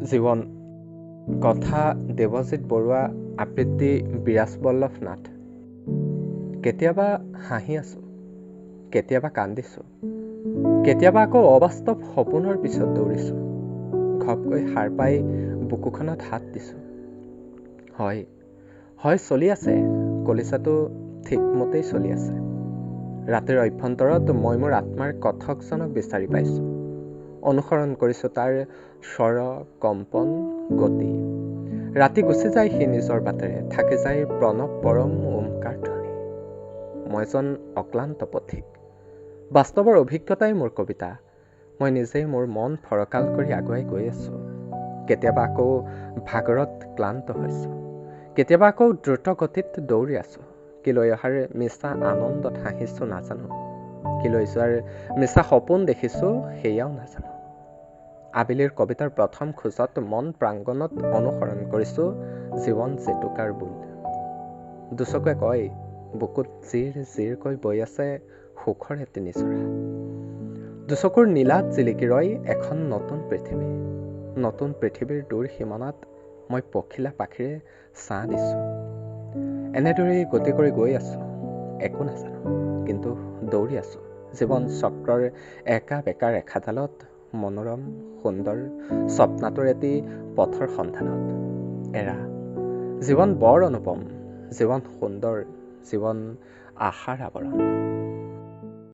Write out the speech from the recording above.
জীৱন কথা দেৱজিৎ বৰুৱা, আবৃত্তি বিৰাজ বল্লভ নাথ। কেতিয়াবা হাঁহি আছোঁ, কেতিয়াবা কান্দিছোঁ, কেতিয়াবা আকৌ অবাস্তৱ সপোনৰ পিছত দৌৰিছোঁ, ঘপকৈ সাৰ পাই বুকুখনত হাত দিছোঁ। হয় হয় চলি আছে, কলিজাটো ঠিকমতেই চলি আছে। ৰাতিৰ অভ্যন্তৰত মই মোৰ আত্মাৰ কথকজনক বিচাৰি পাইছোঁ, অনুসৰণ কৰিছোঁ তাৰ স্বৰ, কম্পন, গতি। ৰাতি গুচি যায় সি নিজৰ বাটেৰে, থাকি যায় প্ৰণৱ পৰম ওমকাৰ ধ্বনি। মই এজন অক্লান্ত পথিক, বাস্তৱৰ অভিজ্ঞতাই মোৰ কবিতা। মই নিজেই মোৰ মন ফৰকাল কৰি আগুৱাই গৈ আছোঁ। কেতিয়াবা আকৌ ভাগৰত ক্লান্ত হৈছোঁ, কেতিয়াবা আকৌ দ্ৰুত গতিত দৌৰি আছোঁ। কি লৈ অহাৰ মিছা আনন্দত হাঁহিছোঁ নাজানো, কি লৈ যোৱাৰ মিছা সপোন দেখিছোঁ সেয়াও নাজানো। আবেলিৰ কবিতাৰ প্ৰথম খোজত মন প্ৰাংগণত অনুসৰণ কৰিছোঁ জীৱন জেতুকাৰ বোল। দুচকুৱে কয়, বুকুত জিৰ জিৰকৈ বৈ আছে সুখৰ এটি নিজৰা। দুচকুৰ নীলাত জিলিকি ৰয় এখন নতুন পৃথিৱী। নতুন পৃথিৱীৰ দূৰ সীমনাত মই পখিলা পাখিৰে ছাঁ দিছোঁ। এনেদৰেই গতি কৰি গৈ আছোঁ, একো নাজানো, কিন্তু দৌৰি আছোঁ জীৱন চক্ৰৰ একা বেকা ৰেখাডালত, মনোৰম সুন্দৰ স্বপ্নাটোৰ এটি পথৰ সন্ধানত। এৰা, জীৱন বৰ অনুপম, জীৱন সুন্দৰ, জীৱন আশাৰ আৱৰণ।